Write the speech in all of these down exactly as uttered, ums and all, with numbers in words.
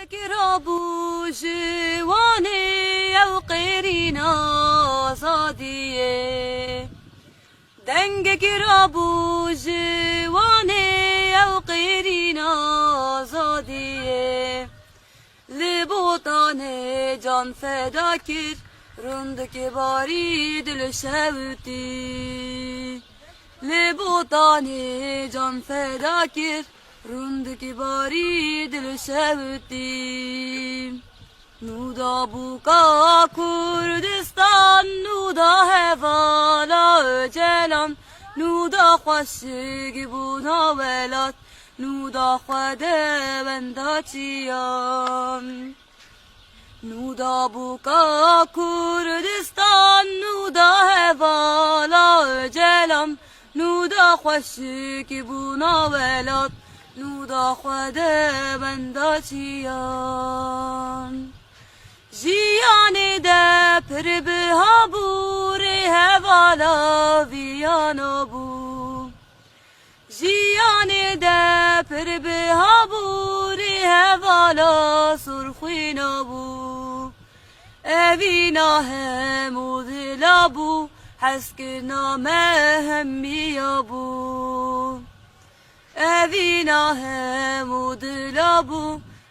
Dengekî rabû ji Wanê ew qêrîna azadiyê. Dengekî rabû ji Wanê ew qêrîna azadiyê. Li Botanê can feda kir, rûndikî barî dilşewitî. Li Botanê can feda kir, rûndikî barî dilşewitî. Nûda bûka Kurdistan, nûda hevala Ocalan, nûda xweşik bûna welat, nûda xwe de wenda çiyan. Nûda bûka Kurdistan, nûda hevala Ocalan, nûda xweşik bûna welat, nûda xwe de wenda çiyan. Jiyanê de pir biha bû, rê hevala viyana bû. Jiyanê de pir biha bû, rê hevala surxwîna bû. Evîna hemû dila bû, hezkirina me hemiya bû. Evîna hemû dila bû,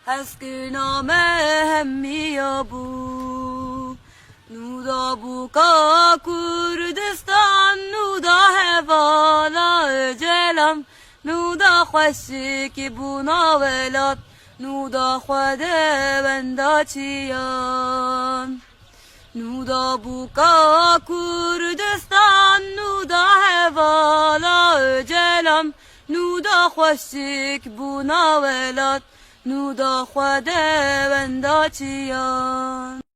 hezkirina me hemiya bû. Nûda bûka Kurdistan, nûda hevala Ocalan, nûda xweşik bûna welat, nûda xwe de wenda çiyan. Nûda bûka Kurdistan, nûda hevala Ocalan, nûda xweşik bûna welat, nûda xwe de wenda çiyan.